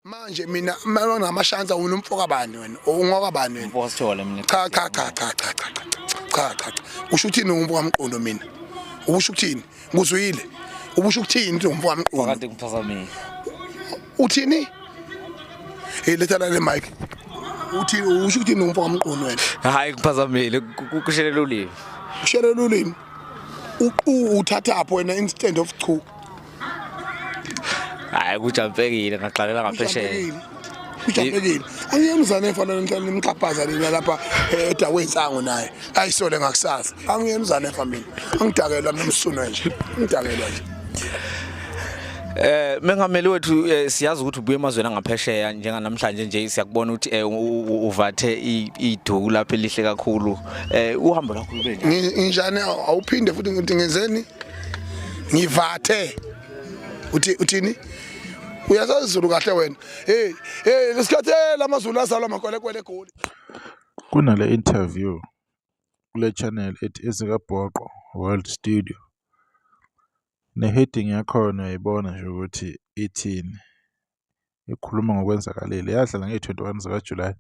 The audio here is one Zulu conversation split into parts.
Manje mina namashansi awuna umfoka bani wena, ungoka bani wena? Mfoka Sithole mina. Cha cha cha cha cha cha cha cha cha. Usho uthini ngumfoka mqondo mina? Ubusho ukuthini? Nguzwile. Ubusho ukuthini ukuthi ngumfoka mqondo? Kade ngiphazamile. Uthini? Hey, letha la le mic. Uthini, usho ukuthini ngumfoka mqondo wena? Hayi, ngiphazamile, kushelela ulimi. Ushelela ulimi. Uqu uthathaphi wena instead of chu? Hayi, kujampekile, ngaqalela ngaphesheya. Ujabulekile. Angiyena uzane efana nenhlalo nimxhaphaza nina lapha edakwe insango naye. Ayisole ngakusasa. Angiyena uzane efa mina. Angidakelwa mina umsuno nje. Ngidakelwa nje. Mengameli wethu, siyazi ukuthi ubuye emazweni angaphesheya. Njenganamhlanje nje siyakubona ukuthi uvathe iduku lapha elihle kakhulu. Uhambo lwakho lube njani? Nginjani? Awuphinde futhi, ngithi ngenzeni? Ngivathe. Uthi uthini? Uyazazi izulu kahle wena. Hey, hey, lesikhathi lamaZulu azalwa makwelekwele eGoli. Kunale interview kule channel ethi Ezikabhoqo World Studio. Ne-heading yakhona uyayibona nje ukuthi ithini. Ikhuluma ngokwenzakalile. Yadlala ngeyi-21 zikaJulayi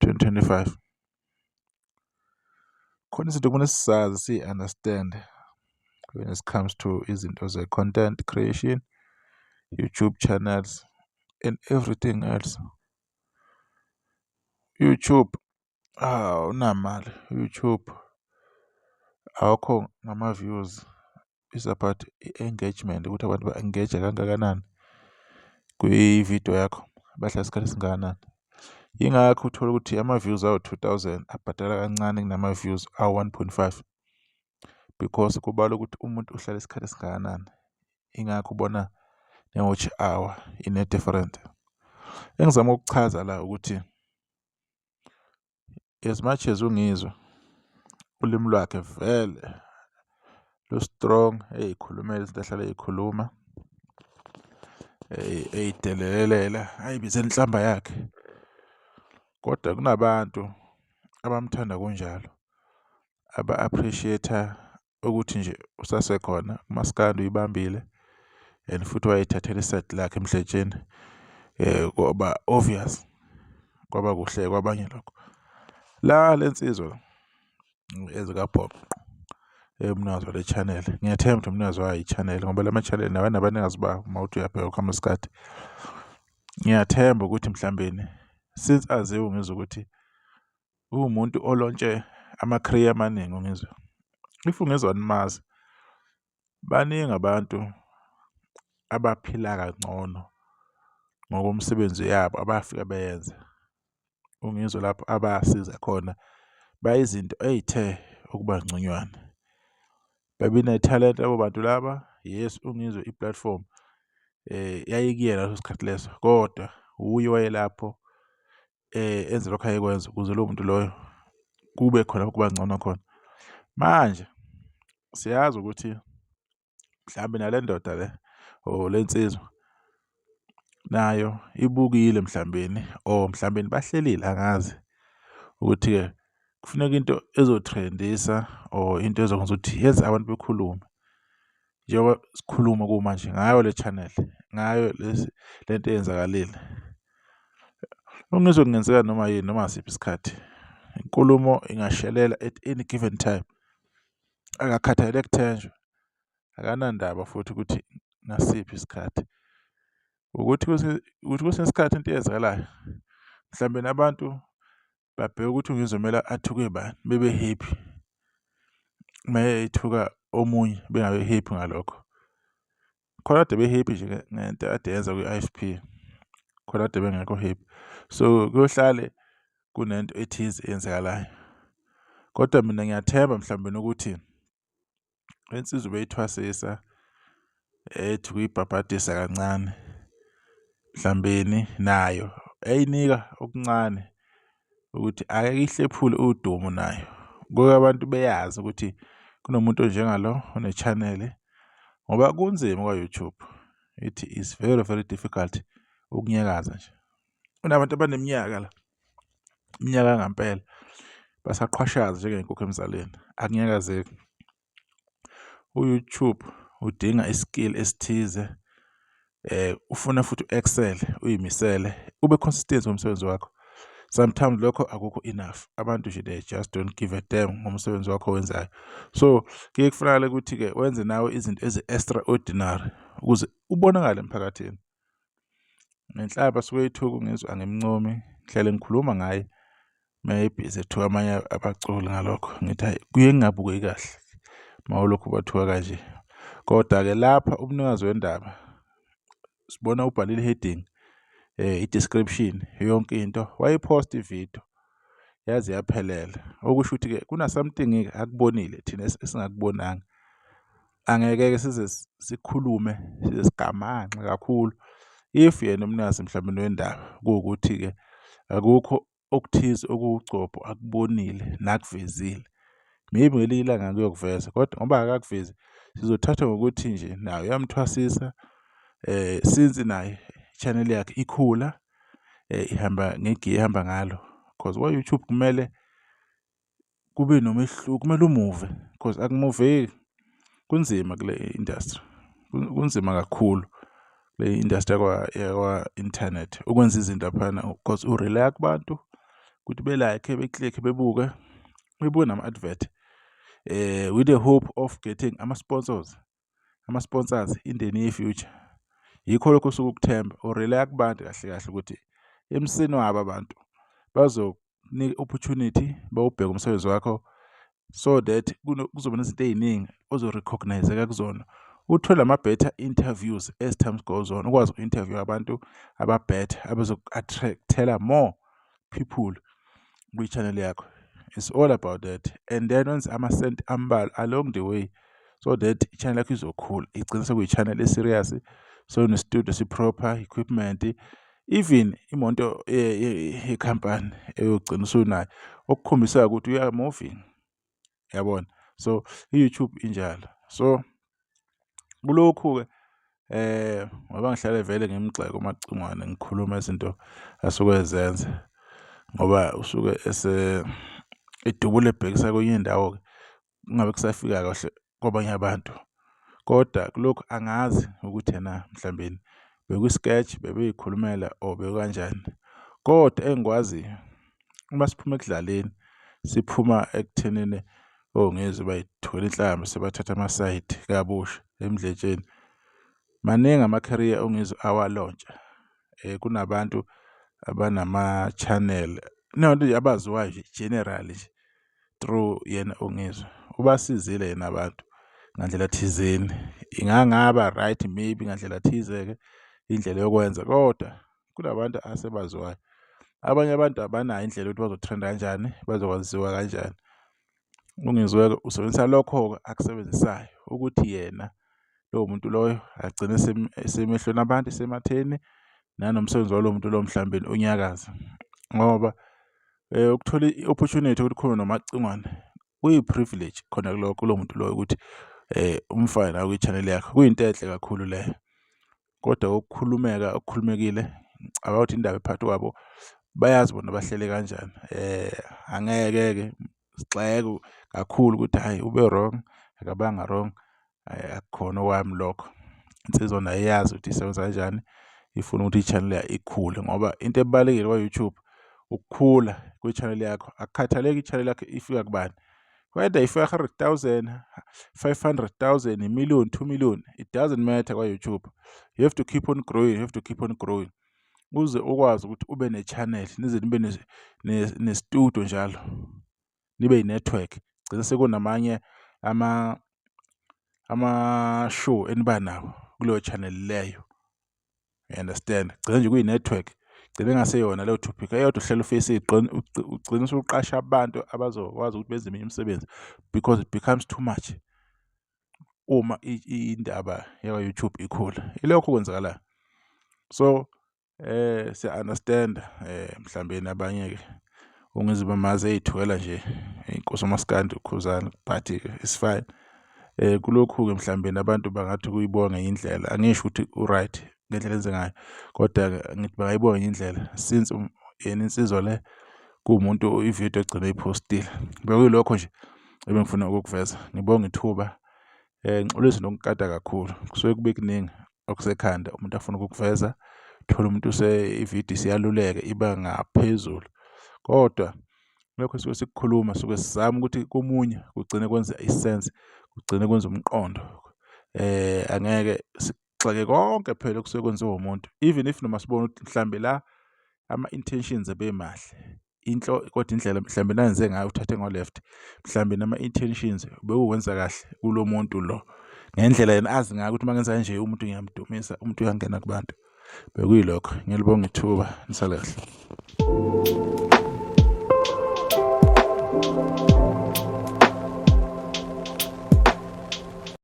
2025. Khona izinto kumele sizazi, siyi-understand when it comes to izinto ze-content creation, YouTube channels and everything else. YouTube awunamali, YouTube awukho ngama-views, is about i-engagement, ukuthi abantu ba-engage kangakanani kwi-video yakho, bahlala isikhathi esingakanani. Yingakho uthola ukuthi ama-views awu-2000 abhadala kancane kunama-views awu-1.5 because kubalwa ukuthi umuntu uhlala isikhathi esingakanani. Ingakho ubona ne-watch hour ine-different. Engizama ukukuchaza la ukuthi as much as uNgizwe ulimi lwakhe vele lu-strong, ey'khulumela izinto ahlale ey'khuluma, ey'delelelela, ay'bizela inhlamba yakhe, kodwa kunabantu abamthanda kunjalo, aba-appreciate-a ukuthi nje usasekhona umaskandi uyibambile and futhi wayey'thathela i-side lakhe emhletsheni, kwaba obvious, kwaba kuhle kwabanye lokho. La le nsizwa ezikabhoqo umnikazi wale channel, ngiyathemba ukuthi umnikazi wayo i-channel ngoba lama-channel nawo anabanikazi bawo uma uthi uyabheka ukuhamba isikhathi. Ngiyathemba ukuthi mhlawumbeni since aziwe uNgizwe ukuthi uwumuntu olontshe ama-career amaningi uNgizwe. If uNgizwe animazi, baningi abantu abaphila kangcono ngokomsebenzi yabo abafika beyenza. UNgizwe lapho abasiza khona bayizinto ey'the ukuba ngconywana. Babenethalente labo bantu laba, yes, uNgizwe i-platform yayikuyena ngaleso sikhathi leso, kodwa wuye owayelapho enza lokhu ayekwenza ukuze lowo muntu loyo kube khona kuba ngcono khona. Manje siyazi ukuthi mhlambe nale ndoda le or le nsizwa nayo ibukile mhlambeni or mhlambeni bahlelile, angazi ukuthi-ke kufuneka into ezo-trend-isa or into ezokwenza ukuthi yenze abantu bekhulume. Njengoba sikhuluma kumanje ngayo le channel, ngayo lesi lento eyenzakalile. UNgizwe kungenzeka noma yini noma ngasiphi isikhathi. Inkulumo ingashelela at any given time. Akakhathalele kuthenjwa, akanandaba futhi ukuthi ngasiphi isikhathi. Ukuthi ukuthi kwesinye isikhathi into eyenzakalayo mhlambe nabantu babheke ukuthi uNgizwe kumele athuke bani bebe happy, uma ethuka omunye bengabi happy ngalokho. Khona kade be-happy nje ngento ekade yenza kwi-I_F_P, khona kade bengekho happy. So kuyohlale kunento ethize eyenzakalayo, kodwa mina ngiyathemba mhlawumbe ukuthi le nsizwa ubeyithwasisa, ethi ukuyibhabhadisa kancane mhlawumbeni nayo eyinika okuncane ukuthi ake ihlephule udumo nayo. Kuke abantu beyazi ukuthi kunomuntu onjengalo one-channel ngoba kunzima kwa-YouTube. It is very very difficult ukunyakaza nje. Kunabantu abaneminyaka la, iminyaka yangempela, basaqhwashaza njengenkukhu emzaleni, akunyakazeki. U-YouTube udinga i-skill esithize. Ufuna futhi u-excel-e, uy'misele, ube consistent ngomsebenzi wakho. Sometimes lokho akukho enough, abantu nje they just don't give a damn ngomsebenzi wakho owenzayo. So kuye kufunakale ukuthi-ke wenze nawe izinto ezi-extraordinary ukuze ubonakale emphakathini. Nenhlamba asuke eyithuka uNgizwe angimncomi, ngihlale ngikhuluma ngaye uma ebhizi ethuka amanye abaculi ngalokho, ngithi hhayi kuye kungabukeki kahle uma ulokhu ubathuka kanje. Kodwa-ke lapha umnikazi wendaba sibona ubhalile i-heading, i-description yonke into, wayiphosta ividiyo yaze yaphelela. Okusho ukuthi-ke kuna-something-ke akubonile thina esingakubonanga. Angeke-ke size sikhulume size sigamanxe kakhulu if yena umnikazi mhlawumbe wendaba kuwukuthi-ke akukho okuthize okuwugcobho akubonile nakuvezile. Maybe ngelinye ilanga kuyokuveza kodwa ngoba akakuvezi sizothatha ngokuthi nje naye uyamthwasisa since naye i-channel yakhe ikhula ihamba ngegiya ehamba ngalo cause kwa-YouTube kumele kube nomehluko, kumele umuve cause akumuveki. Kunzima kule industry, kunzima kakhulu kule industry yakwa-internet ukwenza izinto laphayana cause u-rely-a kubantu ukuthi be-like-e, be-click-e, bebuke, bebuke nama-advert with the hope of getting ama-sponsors, ama-sponsors in the near future. Yikho lokho osuke ukuthemba, u-rely-a kubantu kahle kahle ukuthi emseni wabo abantu bazokunika i-opportunity bawubheke umsebenzi wakho so that kuzoba nezinto ey'ningi ozo-recognise-eka kuzona. Uthole ama-better interviews as times goes on, ukwazi uku-interview abantu aba-better abazoku-attract-ela more people kwi-channel yakho. It's all about that and then wenze amasenti ambalwa along the way so that i-channel yakho izokhula igcine sekuyi-channel e-serious, sewune-studio esi-proper, equipment, even imoto yekhampani eyogcina usunayo okukhombisayo ukuthi you are moving, yabona? So i-YouTube injalo. So kulokhu-ke ngoba ngihlale vele ngimgxeka uMacingwane ngikhuluma izinto asuke ezenza ngoba usuke edubula ebhekisa kwenye indawo-ke kungabe kusafika kahle kwabanye abantu. Kodwa kulokhu angazi ukuthi ena mhlawumbeni bekwi-sketch bebey'khulumela or bekukanjani. Kodwa engikwaziyo uma siphuma ekudlaleni siphuma ekuthenini oNgizwe bay'thwele inhlamba sebathatha amasayidi kabusha emdletsheni. Maningi ama-career uNgizwe awa-launch-a kunabantu abanama-channel kunabantu nje abaziwayo nje generally nje through yena uNgizwe. Ubasizile yena abantu ngandlela thizeni. Ingangaba right maybe ngandlela thize-ke indlela yokwenza kodwa kunabantu asebaziwayo. Abanye abantu abanayo indlela yokuthi bazo-trend-a kanjani, bazokwaziwa kanjani. UNgizwe-ke usebenzisa lokho-ke akusebenzisayo ukuthi yena lowo muntu loyo agcine esemehlweni abantu esematheni nanomsebenzi walowo muntu lowo mhlawumbe unyakaze ngoba ukuthola i-opportunity ukuthi ukhulume noMacingwane kuyi-privilege khona kulokho kulowo muntu loyo ukuthi umfake nawe kwi-channel yakho, kuyinto enhle kakhulu leyo. Kodwa ukukhulumeka okukhulumekile ngicabanga ukuthi indaba ephakathi kwabo bayazi bona bahlele kanjani. Angeke-ke sigxeke kakhulu ukuthi hhayi ube wrong, akabanga wrong, akukhona okwami lokho. Insizwa nayo iyazi ukuthi isebenza kanjani, ifuna ukuthi i-channel yayo ikhule ngoba into ebalulekile kwa-YouTube ukukhula kwe-channel yakho. Akukhathaleki i-channel yakho ifika kubani, whether ifika 100,000, 500,000, a million, 2 million, it doesn't matter kwa-YouTube. You have to keep on growing, you have to keep on growing uze ukwazi ukuthi ube ne-channel nize nibe ne-studio njalo, nibe i-network. Gcine sekunamanye ama-show eniba nawo kuleyo channel leyo, you understand? Gcine nje kuyi-network, gcine kungaseyona leyo topic eyodwa uhleli u-face ugcine usuqasha abantu abazokwazi ukuthi benze eminye imisebenzi because it becomes too much uma indaba yakwa-YouTube ikhula. Ilokho okwenzakalayo. So siya-understand-a mhlawumbe abanye-ke uNgizwe bamazi ey'thukela nje inkosi uMaskandi uKhuzani but-ke it's fine. Kulokhu-ke mhlawumbe abantu bangathi ukuyibona ngenye indlela, angisho ukuthi u-right ngendlela enze ngayo kodwa-ke ngithi bangayibona ngenye indlela since yena insizwa le kuwumuntu ividiyo egcine eyiphostile. Bekuyilokho nje ebengifuna ukukuveza. Ngibonge ithuba, ngixolise nokukata kakhulu kusuke kube kuningi. okusekhanda umuntu afuna ukukuveza, uthole umuntu ividiyo isiyaluleka iba ngaphezulu. Kodwa lokho esuke sikukhuluma suke sizama ukuthi komunye kugcine kwenza i-sense, kugcine kwenza umqondo. Angeke sigxeke konke phela okusuke kwenziwa umuntu even if noma sibona ukuthi mhlambe la ama-intentions ebemahle into kodwa indlela mhlambe nayenze ngayo uthathe ngo-left mhlambe nama-intentions bekuwenza kahle kulo muntu lo ngendlela yena azi ngayo ukuthi uma ngenza kanje umuntu ngiyamdumisa umuntu uyangena kubantu. Bekuyilokho, ngiyalibonga ithuba, nisale kahle.